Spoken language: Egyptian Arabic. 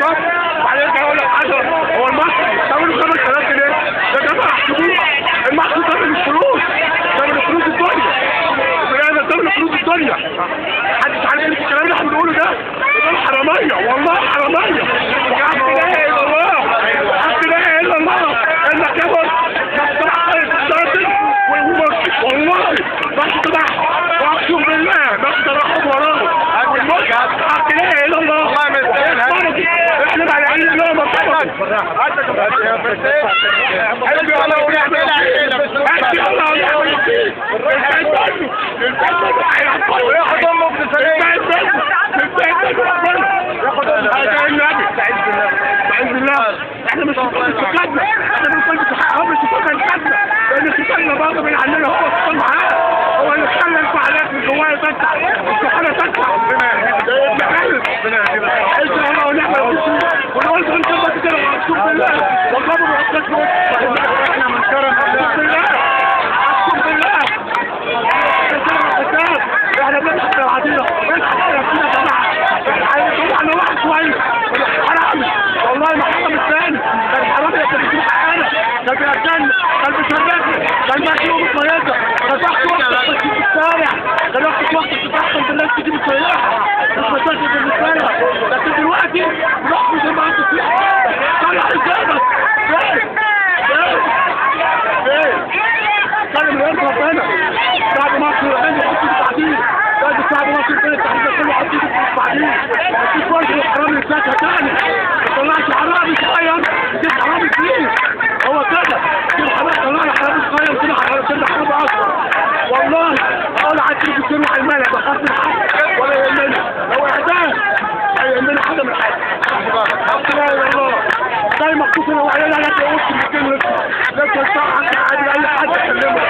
الصف، وبعدين يرجع يقول لك 10. هو المصري ثمنه 5000 جنيه يا جماعة، احسبوها. المصري ثمن الفلوس، ثمن فلوس الدنيا، البني ادم ثمن فلوس الدنيا. محدش عارف ايه الكلام اللي احنا بنقوله ده. دول حرامية والله حرامية، وحق لا اله الا الله، وحق لا اله الا الله. انك يا والله بس تبعهم، واقسم بالله بس تبعهم وراهم. حق لا اله الا الله. والله ما يستاهل. احنا بعد عين الله ما حسبي الله ونعم الوكيل. حسبي الله ونعم الوكيل. وياخد امه ابن سنين. ياخد بالله. احنا مش سكتنا، احنا بنقول حق، مش سكتنا، لان سكتنا برضه من عندنا. هو السلطان معاه، هو اللي خلى الفعاليات من جواه تفتح، السحالة تفتح. ربنا يهديك، ربنا يهديك. حسبي الله ونعم الوكيل. ونقول لهم كلمة كده، اقسم بالله والله ما بحطش. احنا من كرم الله. اقسم بالله، اقسم بالله احنا بنضحك على بعضينا، بنضحك على نفسنا يا جماعة. احنا طلعنا واحد شوية حرامي، والله ما حرام الثاني، كان حرامي اللي كان بيجيب حقنا، كان بيأكلنا، كان بيشربنا، كان بياكل يوم الطيارة، كان بياخد وقتك بس في الشارع، كان ياخد وقتك تتحكم بالناس تجيب السياحة، مش مشاكل بالنسبة لها. لكن دلوقتي بنحكم زي ما انتوا فيها. طلع حسابك فين؟ فين؟ فين؟ كلم الواد ربنا. شعب مصر عنده حط ايده بعدين، لازم شعب مصر يبين التحديد كله حط ايده بعدين. مفيش فرق الحرامي يتسكت تاني، ما تطلعش حرامي صغير تجيب حرامي كبير. هو كده تجيب حرامي، طلعنا حرامي صغير كده حرامي حرامي اكبر. والله اقول على التلفزيون وعلى الملأ بخاف من حد ولا يهمني، لو اعدام لا يهمني حاجة من حد. حق لا اله الا الله. زي ما اخوك لو عيال انا قلت 200 لسه لسه الساعة حتى عادل اي حد اكلمه.